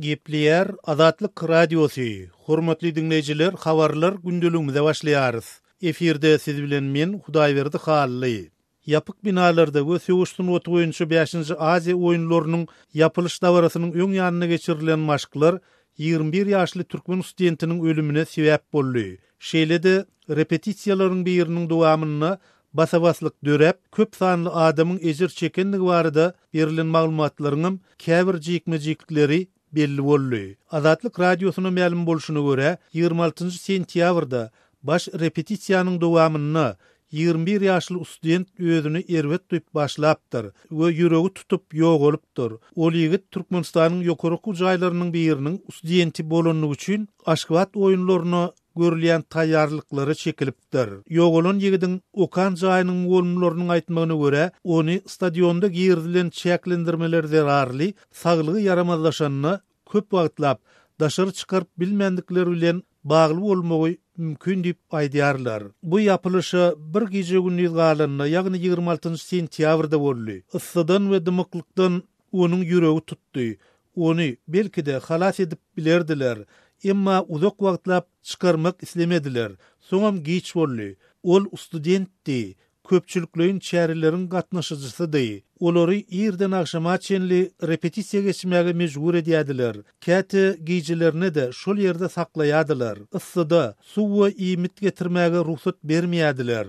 Gepleýär Azatlyk Radiosy, Hormatly diňleýjiler habarlar gündeligimize başlaýarys. Efirde siz bilen men Hudaýberdi Hally. Ýapyk binalarda we söweş sungaty boýunça bäşinji Aziýa oýunlarynyň ýapylyş dabarasynyň öň ýanynda geçirilen maşklar 21 ýaşly türkmen studentiniň ölümine sebäp boldy. Şeýle-de, repetisiýalaryň biriniň dowamynda basa-baslyk döräp, köp sanly adamyň ejir çekendigi barada berlen maglumatlaryňam käbir jikme-jiklikleri belli boldy. Azatlyk Radiosyna mälim bolşuna görä, 26 sentýabrda baş repetisiýanyň dowamynda 21 ýaşly student özüni erbet duýup başlapdyr we ýüregi tutup ýogalypdyr. Ol ýigit Türkmenistanyň ýokary okuw jaýlarynyň biriniň studenti bolanlygy üçin Aşgabat oýunlaryna görülýän taýýarlyklara çekilipdir. Ýogalan ýigidiň okan jaýynyň mugallymlarynyň aýtmagyna görä, ony stadionda girizilen çäklendirmeler zerarly saglygy ýaramazlaşanda köp wagtlap daşary çykaryp bilmändikleri bilen bagly bolmagy mümkin diýip aýdýarlar. Bu ýapylyşa bir gije-gündiz galanda, ýagny 26 sentýabrda boldy. Yssydan we dymyklykdan onuň ýüregi tutdy. Ony, belki-de, halas edip bilerdiler. Emma uzak wagtlap çykarmak islemediler. Soňam giç boldy. Ol studentdi, köpçülikleýin çäreleriň gatnaşyjysydy. Olary irden agşama çenli repetisiýa geçmäge mejbur edýärdiler. Käte gijelerine-de şol ýerde saklaýardylar. Yssyda suw we iýmit getirmäge rugsat bermeýärdiler.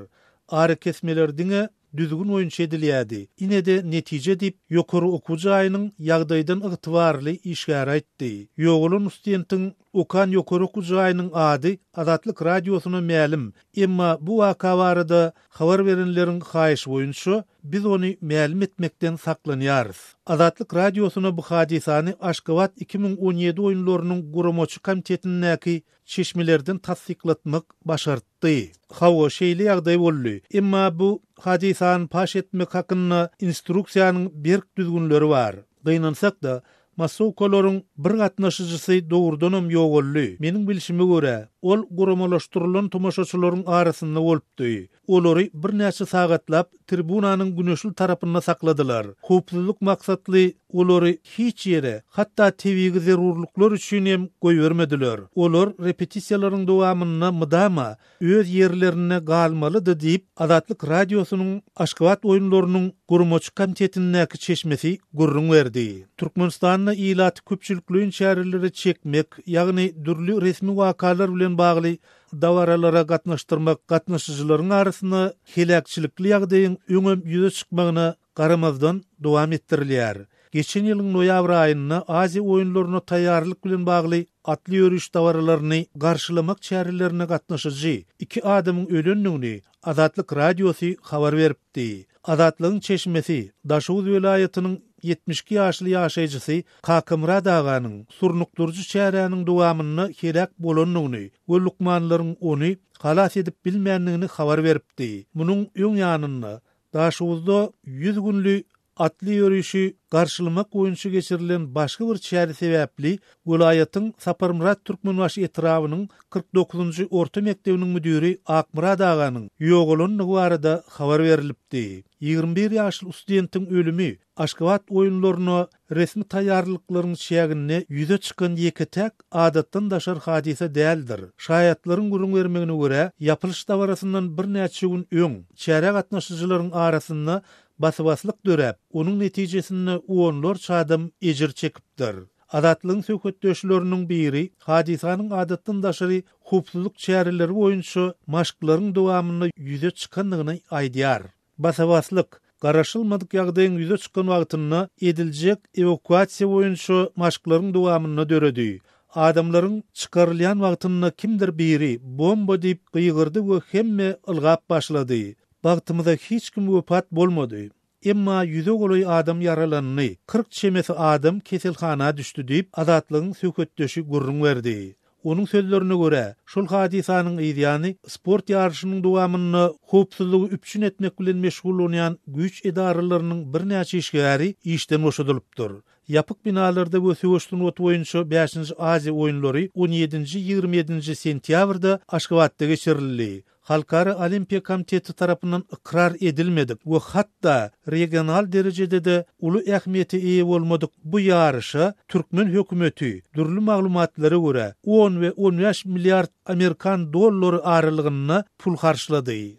Arakesmeler diňe düzgün boýunça edilýärdi. Ine-de netije diýip, ýokary okuw jaýynyň ýagdaýdan ygtybarly işgäri aýtdy. Ýogalan ustdentiň okan ýokary okuw jaýynyň ady Azatlyk Radiosyna mälim, emma bu waka barada habar berenleriň haýyşy boýunça biz ony mälim etmekden saklanýarys. Azatlyk Radiosyna bu hadysany Aşgabat 2017 oýunlarynyň guramaçy komitetindäki çeşmelerden tassyklatmak başartdy. Hawa, şeýle ýagdaý boldy. Emma bu hadysany paş etmek hakynda instruksiýanyň berk düzgünleri bar. Gynansak-da, massowkalaryň bir gatnaşyjysy dogrudanam ýogaldy. Meniň bilşime görä, ol guramalaşdyrylan tomaşaçylaryň arasynda bolupdy. Olary birnäçe sagatlap tribunanyň güneşli tarapynda sakladylar. Howpsuzlyk maksatly olary hiç ýere, hatda tebigy zerurlyklar üçin hem goýbermediler. Olar repetisiýalaryň dowamynda mydama öz ýerlerinde galmalydy diýip, Azatlyk Radiosynyň Aşgabat oýunlarynyň guramaçy komitetindäki çeşmesi gürrüň berdi. Türkmenistanda ilaty köpçülikleýin çärelere çekmek, ýagny dürli resmi wakalar bilen bagly dabaralara gatnaşdyrmak gatnaşyjylaryň arasynda heläkçilikli ýagdaýyň öňem ýüze çykmagyna garamazdan dowam etdirilýär. Geçen ýylyň noýabr aýynda Aziýa oýunlaryna taýýarlyk bilen bagly atly ýöriş dabaralaryny garşylamak çärelerine gatnaşyjy iki adamyň ölendigini Azatlyk Radiosy habar beripdi. Azatlygyň çeşmesi Daşoguz welaýatynyň 72 ýaşly ýaşaýjysy Kakamyrat aganyň surnukdyryjy çäräniň dowamynda heläk bolandygyny we lukmanlaryň ony halas edip bilmändigini habar beripdi. Munuň öň ýanynda, Daşoguzda 100 günli atly ýörişi garşylamak boýunça geçirilen başga bir çäre sebäpli welaýatyň Saparmyrat Türkmenbaşy etrabynyň 49-njy orta mekdebiniň müdiri Akmyrat aganyň ýogalandygy barada habar berlipdi. 21 ýaşly studentiň ölümi Aşgabat oýunlaryna resmi taýýarlyklaryň çäginde ýüze çykan ýeke-täk adatdan daşary hadysa däldir. Şaýatlaryň gürrüň bermegine görä, ýapylyş dabarasyndan birnäçe gün öň, çärä gatnaşyjylaryň arasynda basybaslyk döräp, onuň netijesinde onlarça adam ejir çekipdir. Azatlygyň söhbetdeşleriniň biri hadysanyň adatdan daşary howpsuzlyk çäreleri boýunça maşklaryň dowamynda ýüze çykandygyny aýdýar. Basa-baslyk, garaşylmadyk ýagdaýyň ýüze çykan wagtynda ediljek ewakuasiýa boýunça maşklaryň dowamynda döredi. Adamlaryň çykarylýan wagtynda kimdir biri bomba diýip gygyrdy we hemme ylgap başlady. Bagtymyza hiç kim wepat bolmady. Emma ýüze golaý adam ýaralandy, 40 çemesi adam keselhana düşdi diýip, Azatlygyň söhbetdeşi gürrüň berdi. Onuň sözlerine görä, şol hadysanyň yzýany sport ýaryşynyň dowamynda howpsuzlygy üpjün etmek bilen meşgullanýan güýç edaralarynyň birnäçe işgäri işden boşadylypdyr. Ýapyk binalarda we söweş sungaty boýunça bäşinji Aziýa oýunlary on ýedinji, 27-nji sentýabrda Aşgabatda geçirildi. Halkara Olimpiýa komiteti tarapyndan ykrar edilmedik we hatda regional derejede-de uly ähmiýete eýe bolmadyk bu ýaryşa türkmen hökümeti, dürli maglumatlara görä, on we 15 milliard amerikan dollary aralygynda pul harçlady.